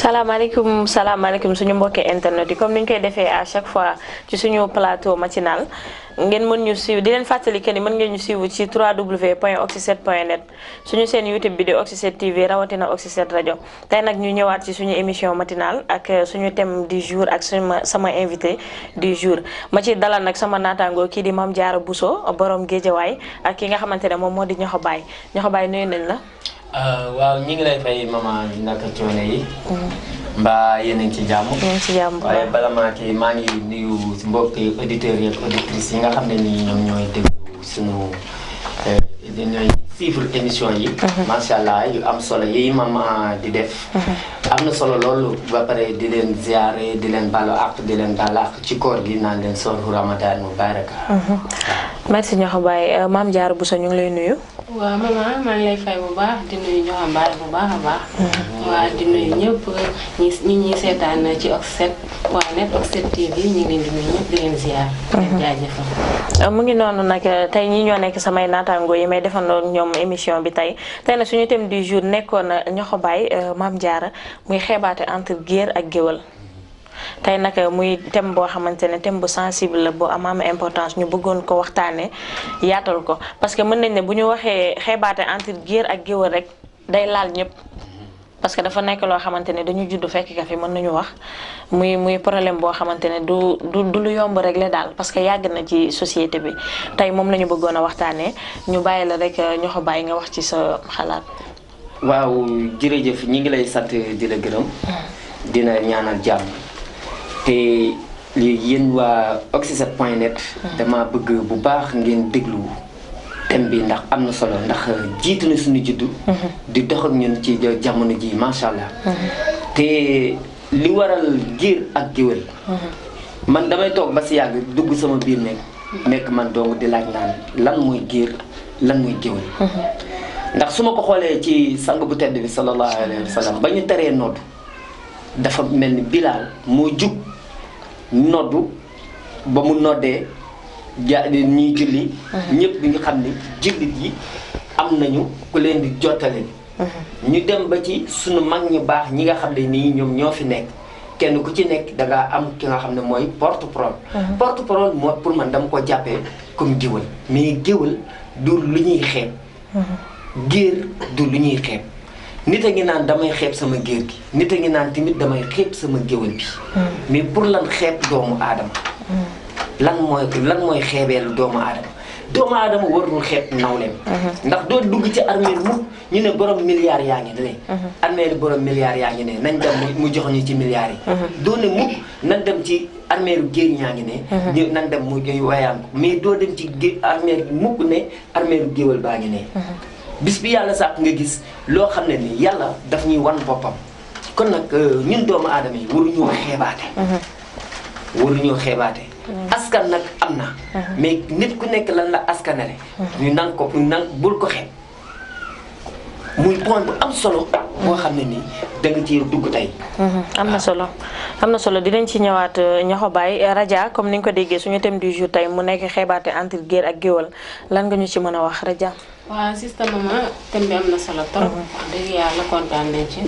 salaamaaleykum suñu mbokki internet yi comme ni ñu koy defee à chaque fois ci suñu plateau matinal ngeen mën ñu suivre di leen fàttali que ni mën ngeen ñu suivre ci www.oxy7.net suñu seen YouTube bi di Oxy7 TV rawatina Oxy7 rajo tey nag ñu ñëwaat ci suñu émission matinale ak suñu thème du jour ak sama invité du jour ma ci dalal nag sama naataangoo kii di Mame Diarra Bousso borom Géejawaay ak ki nga xamante ne moom moo di Ñoxo Baay nuyu nañ la. waaw ñi ngi lay fay maman naka coono yi. mbaa yéen a ngi ci jàmm. waaye bala maa kii maa ngi nuyu mbokki auditeurs yi ak auditrices yi nga xam ne nii ñoom ñooy déglu suñu ñooy suivre émission yi. macha allah yu am solo yi maman di def. am na solo loolu ba pare di leen ziare di leen baalu àq di leen baal àq ci koor gi naan leen sooru Ramadan mubarak. merci Ñoxo Baay Mame Diarra Bousso ñu ngi lay nuyu. waaw maman maa ngi lay fay bu baax di nuyu Ñoxo Baay bu baax a baax. waaw di nuyu ñëpp ñi seetaan ci Oxy7.net Oxy7 TV ñu ngi leen di nuyu ñëpp di leen ziar. di leen jaajëfal. mu ngi noonu nag tey ñi ñoo nekk samay naataangoo yi may defandoo ak ñoom émission bi tey nag suñu thème du jour nekkoon Ñoxo Baay Mame Diarra muy xeebaate entre géer ak géwël. tey nag muy thème boo xamante ne thème bu sensible la bu am importance ñu bëggoon ko waxtaanee yaatal ko parce que mën nañ ne bu ñu waxee xeebaate entre géer ak géwël rek day laal ñëpp. parce que dafa nekk loo xamante ne dañu judd fekk ka fi mën nañu wax muy problème boo xamante ne du lu yomb régler daal parce que yàgg na ci société bi tey moom la ñu bëggoon a waxtaanee ñu bàyyi la rek Ñoxo Baay nga wax ci sa xalaat. waaw jërëjëf ñi ngi lay sant di la gërëm. dina ñaanal jàmm. te yéen waa Oxy7.net dama bëgg bu baax ngeen déglu thème bi ndax am na solo ndax jiitu na suñu juddu. di dox ak ñun ci jamono ji macha allah. te li waral géer ak géwél. man damay toog ba si yàgg dugg sama biir nekk man dong di laaj naan lan mooy géer lan mooy géwél. ndax su ma ko xoolee ci sang bu tedd bi sallallahu alayhi wa sallam ba ñu teree noddu dafa mel ni Bilaal moo jug. noddu ba mu noddee ñiy julli ñëpp bi nga xam ne jullit yi am nañu ku leen di jottale ñu dem ba ci sunu mag ñu baax ñi nga xam ne nii ñoom ñoo fi nekk kenn ku ci nekk dangaa am ki nga xam ne mooy porte-parole porte-parole moo pour man dama ko jàppee comme géwël mais géwël du lu ñuy xeeb géer du lu ñuy xeeb nit a ngi naan damay xeeb sama géer gi nit a ngi naan tamit damay xeeb sama géwël bi mais pour lan xeeb doomu aadama lan mooy xeebeelu doomu aadama warul xeeb nawleem ndax doo dugg ci armeel mu ñu ne borom milliards yaa ngi ne armeelu borom milliards yaa ngi ne nañ dem mu jox ñu ci milliards yi doo ne mukk nañ dem ci armeelu géer ñaa ngi ne ñu nañ dem mu wayaan ko mais doo dem ci armeel mukk ne armeelu géwël baa ngi ne bis bi yàlla sàkk nga gis loo xam ne ni yàlla daf ñuy wan boppam kon nag ñun doomu aadama yi waruñoo xeebaate askan nag am na mais nit ku nekk lan la askanale ñu nan bul ko xeeb muy point bu am solo boo xam ne nii da nga ci dugg tey am na solo dinañ ci ñëwaat Ñoxo Baay Raja comme ni nga ko déggee suñu thème du jour tey mu nekk xeebaate entre géer ak géwël lan nga ñu ci mën a wax Raja. waaw sista maman thème bi am na solo trop wax dëgg yàlla kontaan nañ ci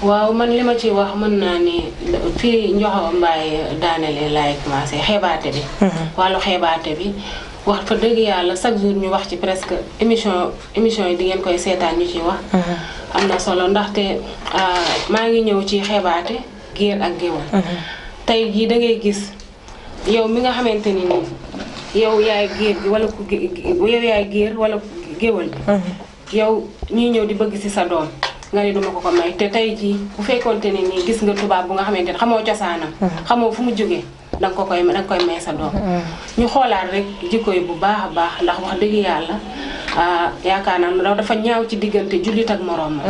waaw man li ma ci wax mën naa ni fii Ñoxo Baay daanele laay commencé xeebaate bi wàllu xeebaate bi wax fa dëgg yàlla chaque jour ñu wax ci presque émission yi di ngeen koy seetaan ñu ciy wax am na solo ndaxte maa ngi ñëw ci xeebaate géer ak géwël tey jii da ngay gis yow mi nga xamante ni nii yow yaay géer gi wala yow yaay géer wala géwël bi yow ñuy ñëw di bëgg ci sa doom nga ne duma ko may te tey jii bu fekkoonte ne nii gis nga tubaab bu nga xamante ne xamoo cosaanam xamoo fu mu jógee danga koy may sa doom ñu xoolaat rek jikko yi bu baax a baax ndax wax dëgg yàlla yaakaar naa dafa ñaaw ci diggante jullit ak moroom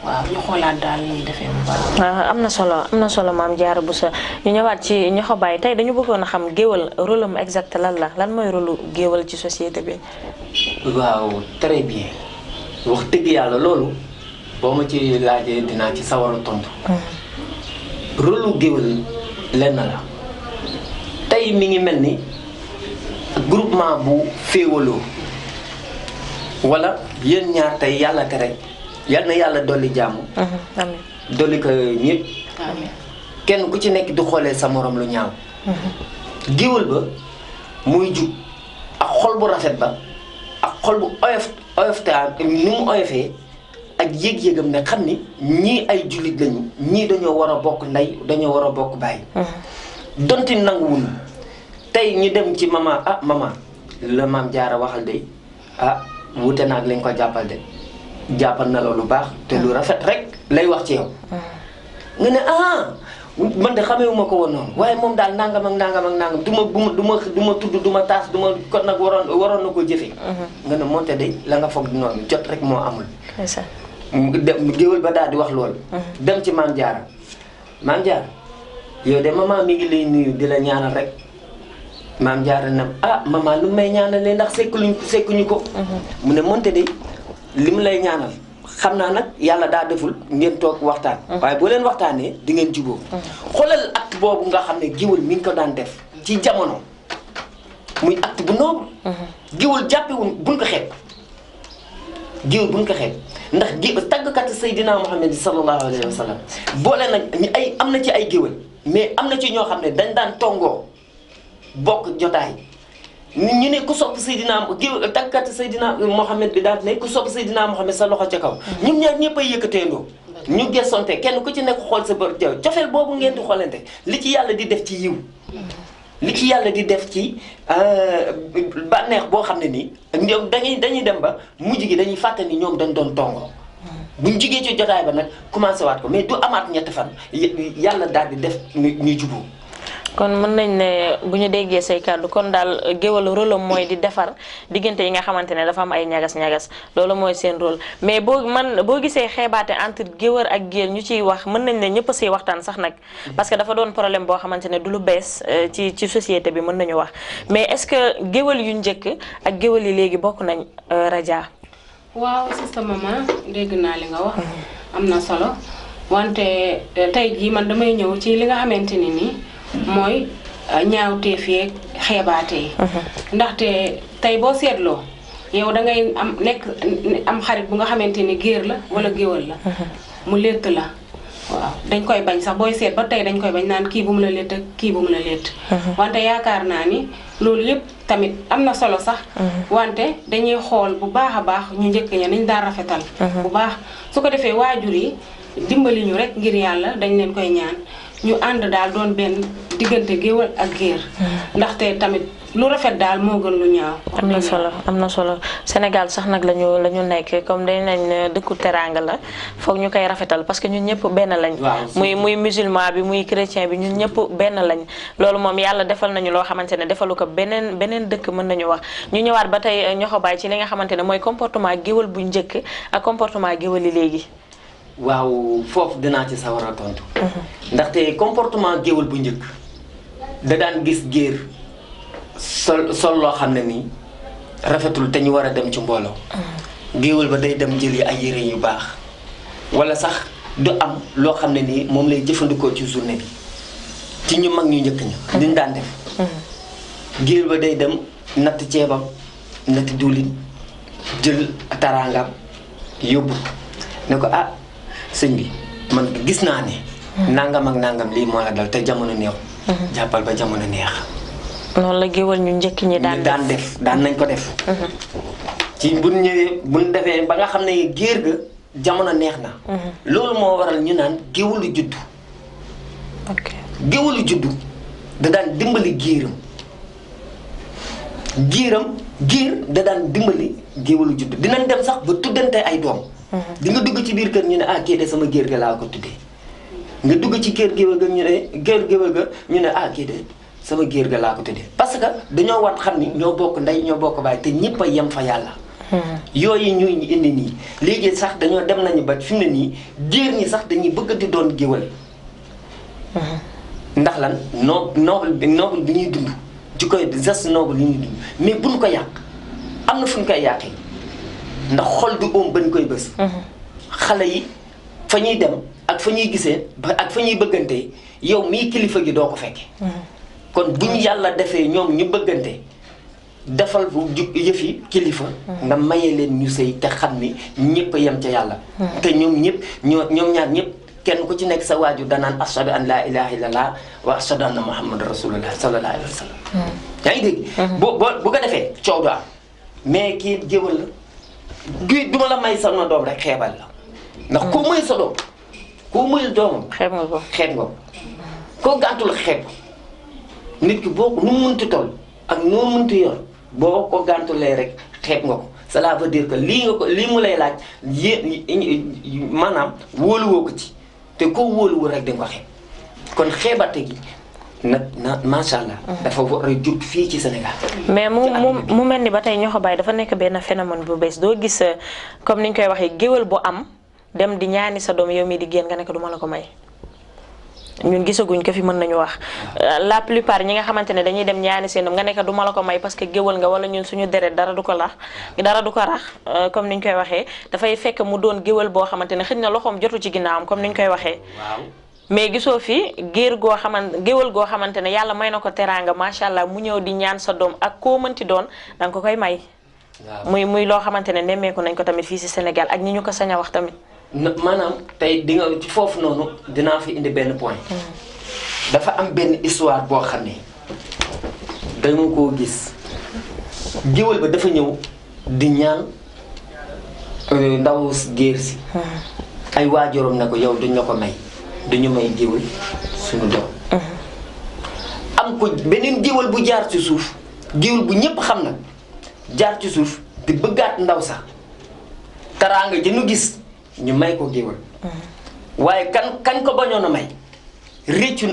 waaw ñu xoolaat daal ñuy defee bu baax am na solo Mame Diarra Bousso ñu ñëwaat ci Ñoxo Baay tey dañu bëggoon a xam géwël rôle am exact lan mooy rôle géwël ci société bi. waaw très bien wax dëgg yàlla loolu boo ma ci laajee dinaa ci sawar a tontu. rôle géwël lenn la tey mi ngi mel ni groupement bu féewaloo wala yéen ñaar tey yàlla tere yal na yàlla dolli jàmm. dolli ko ñëpp kenn ku ci nekk di xoolee sa morom lu ñaaw géwël ba muy jub ak xol bu rafet ba ak xol bu oyof ni mu oyofee ak yëg-yëgam ne xam ni ñii ay jullit lañu ñii dañoo war a bokk ndey dañoo war a bokk baay donte nanguwuñu tey ñu dem ci mama la maam jaara waxal de wute naag lañ ko jàppal de jàppal na la lu baax te lu rafet rek lay wax ci yow nga ne man de xamewuma ko woon noonu waaye moom daal nangam ak nangam du ma tudd du ma taas du ma kon nag waroon na ko jëfe nga ne moonte de la nga foog di noonu jot rek moo amul géwël ba daal di wax loolu dem ci maam jaara yow de maman mi ngi lay nuyu di la ñaanal rek maam jaara na maman lu may ñaanalee ndax sekkuñu ko mu ne moonte de li mu lay ñaanal xam naa nag yàlla daa deful ngeen toog waxtaan waaye boo leen waxtaanee di ngeen jubóo xoolal acte boobu nga xam ne géwël mi ngi ko daan def ci jamono muy acte bu noble géwël jàppewul buñ ko xeeb géwël buñ ko xeeb ndax tàggkat Seydina Muhammad sallallahu alayhi wa sallam boole nag am na ci ay géwël mais am na ci ñoo xam ne dañ daan tongoo bokk jotaay ñu ne ku sopp Seydina tàggkat Seydina Muhammad bi daal ne ku sopp Seydina Muhammad sa loxo ca kaw ñun ñaar ñëpp ay yëkkateendoo ñu gesonte kenn ku ci nekk xool sa bër jaw cofeel boobu ngeen di xoolante li ci yàlla di def ci yiw li ci yàlla di def ci bànneex boo xam ne nii ñoom dañuy dem ba mujj gi dañuy fàtte ni ñoom dañ doon tongo buñ jigee ci jotaay ba nag commencé waat ko mais du amaat ñetti fan yàlla daal di def ñu juboo kon mën nañ ne bu ñu déggee say kàddu kon daal géwël rôle am mooy di defar diggante yi nga xamante ne dafa am ay ñagas-ñagas loolu mooy seen rôle mais boo gisee xeebaate entre géwël ak géer ñu ciy wax mën nañ ne ñëpp a siy waxtaan sax nag parce que dafa doon problème boo xamante ne du lu bees ci société bi mën nañu wax mais est-ce que géwël yu njëkk ak géwël yi léegi bokk nañ Radia. waaw sista maman dégg naa li nga wax am na solo wante tey jii man damay ñëw ci li nga xamante ni nii mooy ñaawteef yeeg xeebaate yi ndaxte tey boo seetloo yow da ngay am xarit bu nga xamante ni géer la wala géwël la mu létt la waaw dañ koy bañ sax booy seet ba tey dañ koy bañ naan kii bu mu la létt ak kii bu mu la létt wante yaakaar naa ni loolu yëpp tamit am na solo sax wante dañuy xool bu baax a baax ñu njëkk ña niñ daan rafetal bu baax su ko defee waajur yi dimbali ñu rek ngir yàlla dañ leen koy ñaan ñu ànd daal doon benn diggante géwël ak géer ndaxte tamit lu rafet daal moo gën lu ñaaw. am na solo Sénégal sax nag lañu nekk comme dañ nañ dëkku teraanga la foog ñu koy rafetal parce que ñun ñëpp benn lañ. muy musulman bi muy chrétien bi ñun ñëpp benn lañ. loolu moom yàlla defal nañu loo xamante ne defalu ko beneen dëkk mën nañu wax ñu ñëwaat ba tey ñoxo baay ci li nga xamante ne mooy comportement géwël bu njëkk ak comportement géwël yi léegi. waaw foofu dinaa ci sawar a tontu. ndaxte comportement géwël bu njëkk da daan gis géer sol loo xam ne nii rafetul te ñu war a dem ci mbooloo. géwël ba day dem jëli ay yére yu baax wala sax du am loo xam ne nii moom lay jëfandikoo ci journée bi ci ñu mag ñu njëkk ña. liñ daan def. géwël ba day dem natt ceebam natt diwlin jël taraangam yóbbu ne ko sëñ bi man gis naa ne nangam ak nangam lii moo la dal te jamono neex jàppal ba jamono neex noonu la géwël ñu njëkk ñi daan nañ ko def ci buñ ñëwee buñ defee ba nga xam ne géer ga jamono neex na loolu moo waral ñu naan géwëlu juddu géwëlu juddu da daan dimbali géer da daan dimbali géwëlu juddu dinañ dem sax ba tuddante ay doom di nga dugg ci biir kër ñu ne kii de sama géer ga laa ko tuddee nga dugg ci kër géwël ga ñu ne kii de sama géer ga laa ko tuddee parce que dañoo war xam ni ñoo bokk ndey ñoo bokk baay te ñëpp a yem fa yàlla yooyu ñuy indi nii léegi sax dañoo dem nañu ba fi mu ne nii géer ñi sax dañuy bëgg di doon géwël ndax lan noble bi ñuy dund ci koy geste noble li ñuy dund mais buñ ko yàq am na fu ñu koy yàqee ndax xol du oom bañ koy bës xale yi fa ñuy dem ak fa ñuy gisee ak fa ñuy bëggante yow mii kilifa gi doo ko fekke kon bu ñu yàlla defee ñoom ñu bëggante defal bu yëfi kilifa nga maye leen ñu sëy te xam ni ñëpp a yem ca yàlla te ñoom ñëpp ñoom ñaar ñëpp kenn ku ci nekk sa waajur danaan ashhadu an laa ilaaha illallah wa ashhadu anna muhammadan rasulullah sallallahu alayhi wa sallam. yaa ngi dégg. bu ko defee coow du am mais kii géwël la kii duma la may sama doom rek xeebal la ndax koo muy sa doom koo muy doomam. xeeb nga ko xeeb nga ko koo gàntul xeeb nit ki boo ko nu mu mënti toll ak noo mënti yor boo ko gàntulee rek xeeb nga ko. cela veut dire que lii mu lay laaj maanaam wóoluwoo ko ci te koo wóoluwul rek di nga ko xeeb kon xeebate gi na macha allah. dafa war a jóg fii ci Sénégal. mais mu mel ni ba tey Niokh Baye dafa nekk benn phénomène bu bees doo gis comme ni ñu koy waxee géwél bu am dem di ñaani sa doom yow mii di génn nga nekk duma la ko may. ñun gisaguñ ko fi mën nañu wax la plupart ñi nga xamante ne dañuy dem ñaani seen doom nga nekk duma la ko may parce que géwël nga wala ñun suñu deret dara du ko rax comme ni ñu koy waxee dafay fekk mu doon géwël boo xamante ne xëy na loxoom jotu ci ginnaawam comme ni ñu koy waxee. mais gisoo fi géwël goo xamante ne yàlla may na ko teraanga macha allah mu ñëw di ñaan sa doom ak koo mënti doon danga ko koy may. muy loo xamante ne nemmeeku nañ ko tamit fii si Sénégal ak ñi ñu ko sañ a wax tamit. maanaam tey di nga ci foofu noonu dinaa fi indi benn point. dafa am benn histoire boo xam ne dama koo gis géwël ba dafa ñëw di ñaan ndaw géer si. ay waajuram ne ko yow duñ la ko may duñu may géwël suñu doom. am ko beneen géwël bu jaar ci suuf géwël bu ñëpp xam na jaar ci suuf di bëggaat ndaw sax taraanga jënu gis. ñu may ko géwël waaye kan ko bañoon a may réccu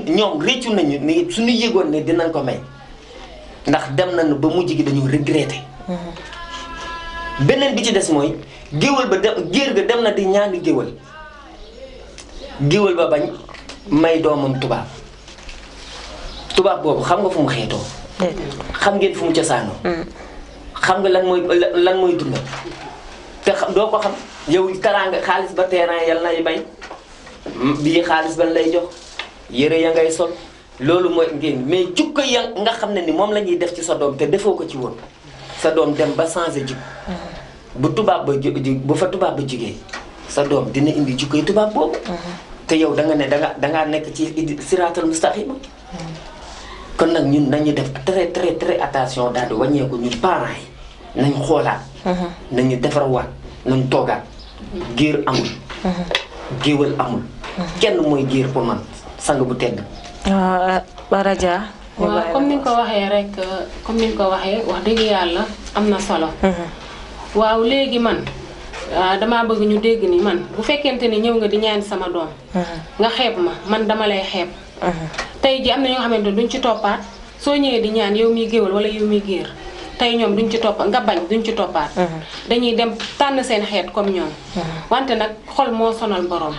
nañu ni suñu yëgoon ne dinañ ko may ndax dem nañu ba mujj gi dañu regretté. beneen bi ci des mooy géwël ba géer ga dem na di ñaani géwël ba bañ may doomam tubaab boobu xam nga fu mu xeetoo xam ngeen fu mu cosaanoo xam nga lan mooy dundam te doo ko xam yow teraanga xaalis ba terrain yal nay bay bii xaalis ban lay jox yére ya ngay sol loolu mooy ngeen mais jukko ya nga xam ne ni moom la ñuy def ci sa doom te defoo ko ci woon sa doom dem ba changé jikko bu fa tubaab ba jugee sa doom dina indi jukkoy tubaab boobu te yow da nga ne dangaa nekk ci siraatal mustaqima kon nag ñun nañu def très très très attention daal di wàññeeku ñun parents yi nañ xoolaat nañu defarwaat nañ toogaat géer amul géwël amul kenn mooy géer pour man sang bu tedd. Raja. waaw comme ni nga ko waxee rek comme ni nga ko waxee wax dëgg yàlla am na solo. waaw léegi man damaa bëgg ñu dégg ni man bu fekkente ni ñëw nga di ñaan sama doom. nga xeeb ma man dama lay xeeb. tey ji am na ñoo xamante ne duñ ci toppaat soo ñëwee di ñaan yow miy géwël wala yow miy géer tey ñoom duñ ci toppaat nga bañ duñ ci toppaat. dañuy dem tànn seen xeet comme ñoom. wante nag xol moo sonal borom.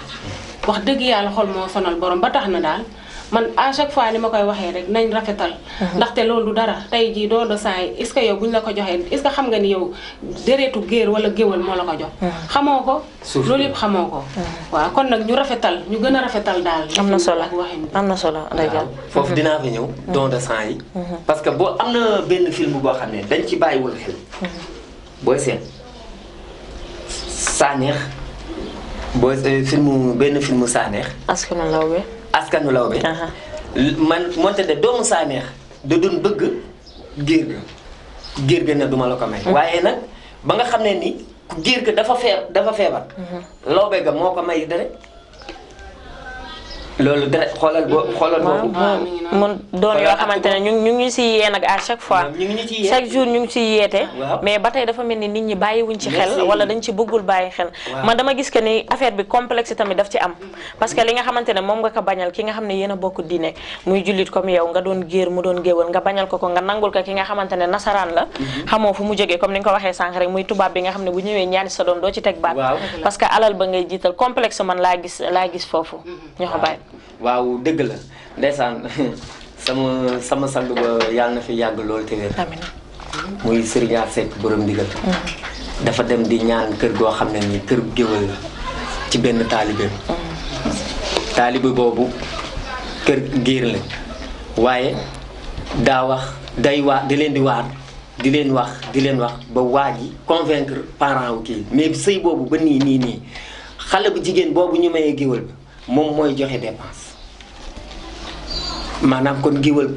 wax dëgg yàlla xol moo sonal borom ba tax na daal man à chaque fois ni ma koy waxee rek nañ rafetal. ndaxte loolu du dara tey jii doo de saa yi est-ce que yow buñ la ko joxee est-ce que xam nga ni yow déretu géer wala géwël moo la ko jox. xamoo ko. loolu yëpp xamoo ko. waaw kon nag ñu rafetal ñu gën a rafetal daal. am na solo am na solo Raja. foofu dinaa fa ñëw. don de sang yi. parce que boo am na benn film boo xam ne dañ ci bàyyiwul xel. booy seet Sanex booy benn film Sanex. Askanu Lawbe. Askanu Lawbe. man moonte de doomu Sanex da doon bëgg géer ga ne duma la ko may. waaye nag ba nga xam ne ni géer ga dafa feebar. Lawbe ga moo ko may dara. loolu dara xoolal boobu. mun doon yoo xamante ne ñu ngi si yee nag à chaque fois. chaque jour ñu ngi si yeete. mais ba tey dafa mel ni nit ñi bàyyiwuñ ci xel. wala dañ ci bëggul bàyyi xel. man dama gis que ni affaire bi complexe tamit daf ci am. parce que li nga xamante ne moom nga ko bañal ki nga xam ne yéen a bokk diine muy jullit comme yow nga doon géer mu doon géwël nga bañal ko nga nangul ko ki nga xamante ne nasaraan la. xamoo fu mu jógee comme ni nga ko waxee sànq rek muy tubaab bi nga xam ne bu ñëwee ñaani sa doom doo ci teg baat. parce que alal ba ngay jiital complexe man laa gis foofu Niokh Baye. waaw dëgg la ndeysaan sama sang ba yàlla na fi yàgg loolu te wér. amiin. muy Serigne Ar Seck borom ndigal. dafa dem di ñaan kër goo xam ne ni kër géwël la ci benn taalibe. taalibe boobu kër géer la waaye daa wax day waa di leen wax ba waa ji convaincre parent wu kii mais sëy boobu ba nii xale bu jigéen boobu ñu mayee géwël bi moom mooy joxe dépense maanaam kon ngéwal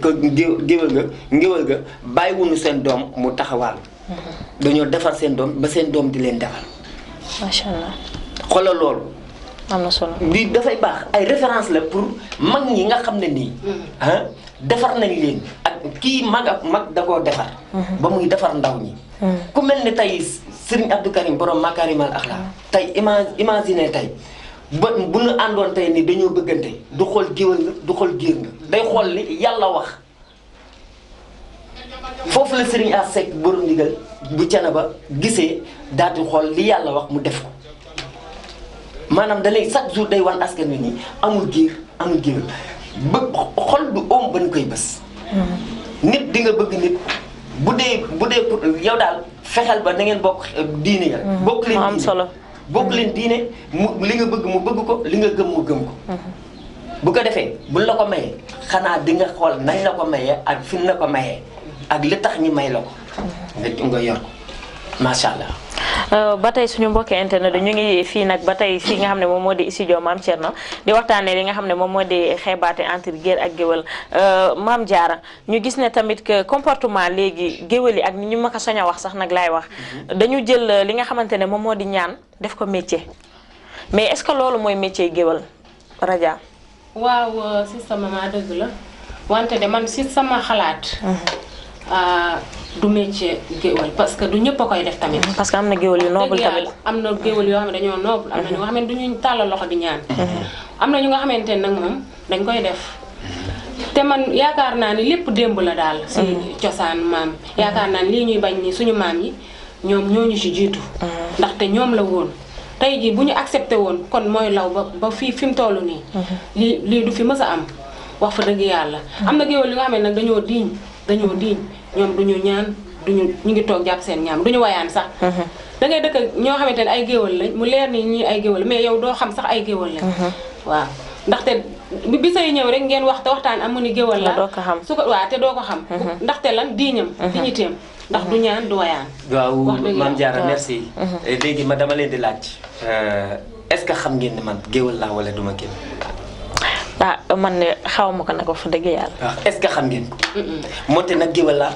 ga bàyyiwuñu seen doom mu taxawal dañoo defar seen doom ba seen doom di leen defal macha allah xoolal loolu am na solo lii dafay baax ay référence la pour mag ñi nga xam ne nii defar nañ leen ak kii mag da koo defar ba muy defar ndaw ñi ku mel ni tey Serigne Abdou Karim borom Makarimal Akhlaq tey imagine tey bu ñu àndoon tey ni dañoo bëggante du xool géwël nga du xool géer nga day xool li yàlla wax foofu la Serigne As Seck borom ndigal bu Thiénaba gisee daal di xool li yàlla wax mu def ko maanaam da lay chaque jour day wan askan wi nii amul géer amul géwël ba xol du oom ba ñu koy bës nit di nga bëgg nit bu dee pour yow daal fexeel ba na ngeen bokk diine ya bokk leen am solo bokk leen diine mu li nga bëgg mu bëgg ko li nga gëm mu gëm ko bu ko defee buñ la ko mayee xanaa di nga xool nañ la ko mayee ak fi la ko mayee ak li tax ñi may la ko nga yor ko macha allah. ba tey suñu mbokki internet ñu ngi fii nag ba tey fii nga xam ne moom moo di studio Mame Thierno di waxtaanee li nga xam ne moom moo di xeebaate entre géer ak géwël Mame Diarra ñu gis ne tamit que comportement léegi géwël yi ak ni ñu ma ko soñ a wax sax nag laay wax dañu jël li nga xamante ne moom moo di ñaan def ko métier mais est-ce que loolu mooy métier géwël Radia. waaw si sama maman dëgg la wante de man si sama xalaat. du métier géwël parce que du ñëpp a koy def tamit. parce que am na géwël yu noble tamit. am na géwël yoo xam ne dañoo noble am na ñu nga xam ne du ñu tàllal loxo di ñaan. am na ñu nga xamante ne nag moom dañ koy def. te man yaakaar naa ni lépp démb la daal. si cosaan maam yaakaar naa ni lii ñuy bañ ni suñu maam yi ñoom ñoo ñu si jiitu. ndaxte ñoom la woon. tey jii bu ñu accepté woon kon mooy law ba fi mu toll nii. lii du fi mës a am wax fa dëgg yàlla. am na géwël yu nga xam ne nag dañoo diiñ ñoom duñu ñaan ñu ngi toog jàpp seen ñaam duñu wayaan sax. da ngay dëkk ñoo xamante ne ay géwël lañ mu leer ni ñii ay géwël mais yow doo xam sax ay géwël lañ. waaw ndaxte bi say ñëw rek ngeen waxtaan amu ni géwël la doo ko xam su ko waaw te doo ko xam. ndaxte lan diiñam. digniteem ndax du ñaan du wayaan. waaw Mame Diarra merci. léegi ma dama leen di laaj est-ce que xam ngeen ne man géwël laa wala duma géwël. man ne xaw ma ko nag wax fa dëgg yàlla. waaw est-ce que xam ngeen ko. moonte nag géwël laa.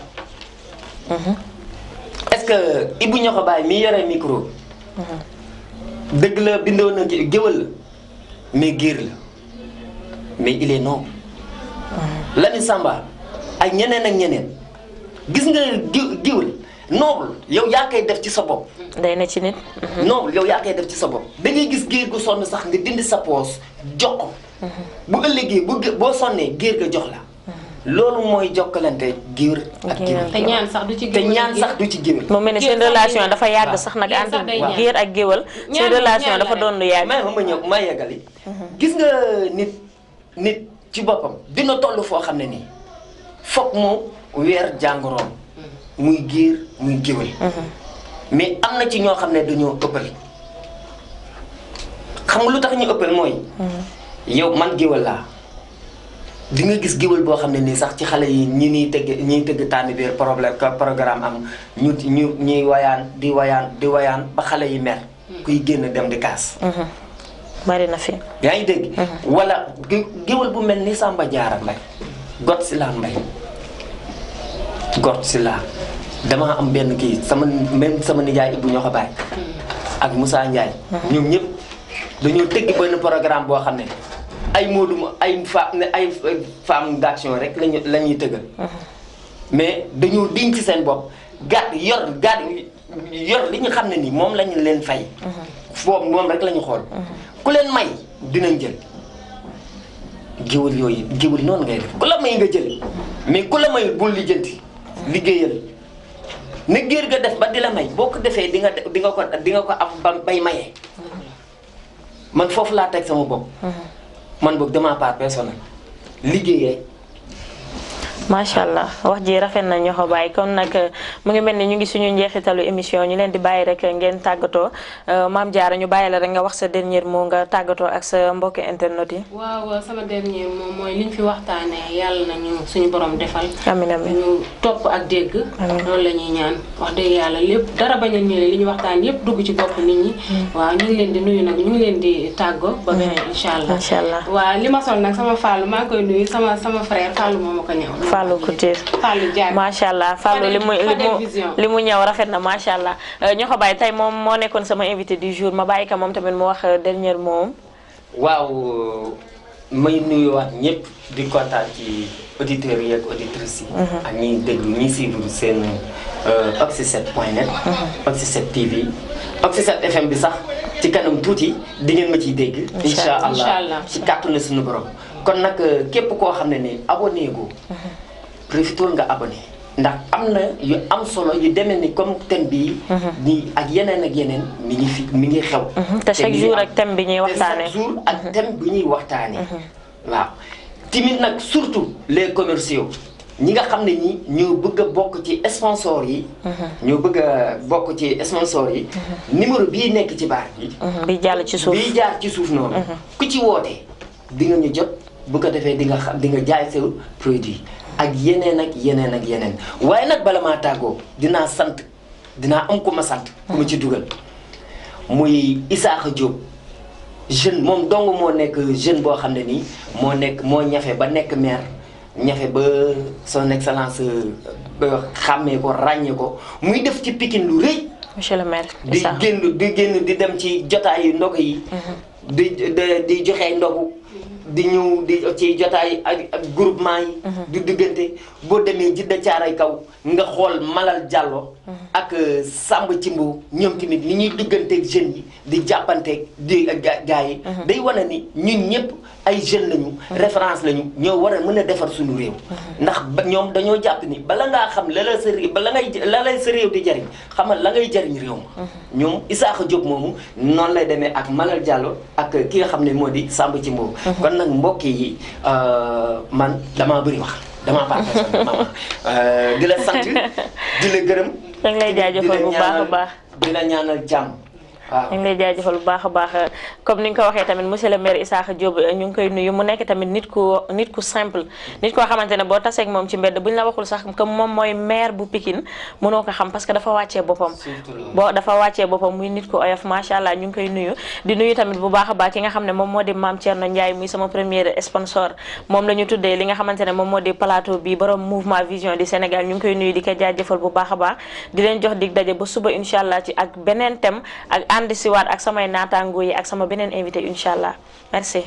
est-ce que Ibou Ñoxo Baay mi yore micro. dëgg la bindoo na géwël la mais géer la mais il est noble. Lami Samba ak ñeneen ak ñeneen gis nga géwël noble yow yaa koy def ci sa bopp. day na ci nit. noble yow yaa koy def ci sa bopp da ngay gis géer gu sonn sax nga dindi sa poos jox ko. bu ëllëgee boo sonnee géer ga jox la. loolu mooy jokkalante géer ak géwél. te ñaan sax du ci géwél te ñaan sax du ci géwél. mu mel ni seen relation dafa yàgg sax nag entre géer ak géwél. seen relation dafa doon lu yàgg. ma ñëw ma yeggali. gis nga nit ci boppam dina toll foo xam ne nii foog mu weer jàngoroom muy géer muy géwél. mais am na ci ñoo xam ne dañoo ëppal xam nga lu tax ñu ëppal mooy. yow man géwél laa di nga gis géwél boo xam ne nii sax ci xale yi ñiy tëgg tànn biir programme am ñuy wayaan di wayaan ba xale yi mer. kuy génn dem di kaas. bari na fi. yaa ngi dégg. wala géwél bu mel ni Samba Diarra Mbaye got si laa mbay got si laa damaa am benn kii sama nijaay Ibou Ñoxo Baay ak Moussa Ndiaye. ñoom ñëpp dañoo tëgg benn programme boo xam ne ay Modou ay femme d'action rek la ñuy tëggal. mais dañoo diñ ci seen bopp yor li ñu xam ne nii moom lañu leen fay. foofu moom rek la ñu xool. ku leen may dinañ jël. géwël noonu ngay def ku la may nga jël mais ku la may bul lijjanti liggéeyal ne géer ga def ba di la may boo ko defee di nga ko am ba bay mayee. man foofu laa teg sama bopp. man boog de ma part personnelle liggéeyee. macha allah wax ji rafet na ñoo ko bàyyi kon nag mu ngi mel ni ñu ngi suñu njeexitalu émission ñu leen di bàyyi rek ngeen tàggatoo Mame Diarra ñu bàyyi la rek nga wax sa dernier mot nga tàggatoo ak sa mbokki internet yi. waaw sama dernier mot mooy liñ fi waxtaanee yàlla nañu suñu borom defal. amiin amiin ñu topp ak dégg. loolu la ñuy ñaan wax dëgg yàlla lépp dara bañ a ñëwee li ñu waxtaan yépp dugg ci bopp nit ñi. waaw ñu ngi leen di nuyu nag ñu ngi leen di tàggoo. ba beneen incha allah incha allah. waaw li ma sol nag sama Fallou maa ngi koy nuyu sama frère Fallou moo ma ko ñëw. Fallou Couture. Fallou Diagne macha allah Fallou li mu ñëw rafet na macha allah ñoo ko bàyyi tey moom moo nekkoon sama invité du jour ma bàyyi ka moom tamit mu wax dernier mot. waaw may nuyuwaat ñëpp di kontaan ci auditeurs yi ak auditrices yi. ak ñiy déglu ñiy suivre seen Oxy7.net. Oxy7 TV Oxy7 FM bi sax ci kanam tuuti di ngeen ma ciy dégg. incha allah ci kàttanu suñu borom. kon nag képp koo xam ne ni abonné go profitool nga abonné ndax am na yu am solo yu demee ni comme thème bii. ni ak yeneen mi ngi xew. te chaque jour ak thème bi ñuy waxtaanee chaque jour ak thème bi ñuy waxtaanee. waaw timit nag surtout les commerciaux ñi nga xam ne ñi ñoo bëgg a bokk ci sponsor yi. ñoo bëgg a bokk ci sponsor yi. numéro bii nekk ci baar bi. bi jàll ci suuf bi jaar ci suuf noonu. ku ci wootee di nga ñu jot bu ko defee di nga xam di nga jaay sa produit. ak yeneen waaye nag bala maa tàggoo dinaa am ku ma sant ku ma ci dugal muy Isaaxa Diop jeune moom dong moo nekk jeune boo xam ne nii moo ñafe ba nekk maire ñafe ba son excellence ba xàmmee ko ràññee ko muy def ci Pikine lu rëy. monsieur le maire di génn di dem ci jotaayu ndog yi. di joxe ndogu. di ñëw di ci jotaay ak groupement yi. di diggante boo demee Jidda Caaray Kaw nga xool Malal Diallo. ak Samba Cimbo ñoom tamit li ñuy digganteeg jeunes yi di jàppanteeg di gaa yi. day wane ni ñun ñëpp ay jeunes lañu. référence lañu ñoo war a mën a defar suñu réew. ndax ñoom dañoo jàpp ni bala ngaa xam la sa réew la lay sa réew di jariñ xamal la ngay jariñ réew ma. ñoom Isaaxa Diop moomu noonu lay demee ak Malal Diallo ak ki nga xam ne moo di Samba Cimbo. kon nag mbokk yi man damaa bëri wax damaa partage di la sant di la gërëm. da nga lay jaajëfal bu baax a baax di la ñaanal jàmm. waaw ñu ngi lay jaajëfal bu baax a baax comme ni nga ko waxee tamit monsieur le maire Isaaxa Diop ñu ngi koy nuyu mu nekk tamit nit ku simple nit koo xamante ne boo taseeg moom ci mbedd buñ la waxul sax comme moom mooy maire bu Pikine mënoo ko xam parce que dafa wàccee boppam dafa wàccee boppam muy nit ku oyof macha allah ñu ngi koy nuyu di nuyu tamit bu baax a baax ki nga xam ne moom moo di Mame Thierno Ndiaye muy sama premier sponsor moom la ñu tuddee li nga xamante ne moom moo di plateau bi borom mouvement vision du Sénégal ñu ngi koy nuyu di ko jaajëfal bu baax a baax di leen jox dig daje ba suba incha allah ci ak beneen thème ak ànd si waat ak samay naataangoo yi ak sama beneen invité incha allah merci.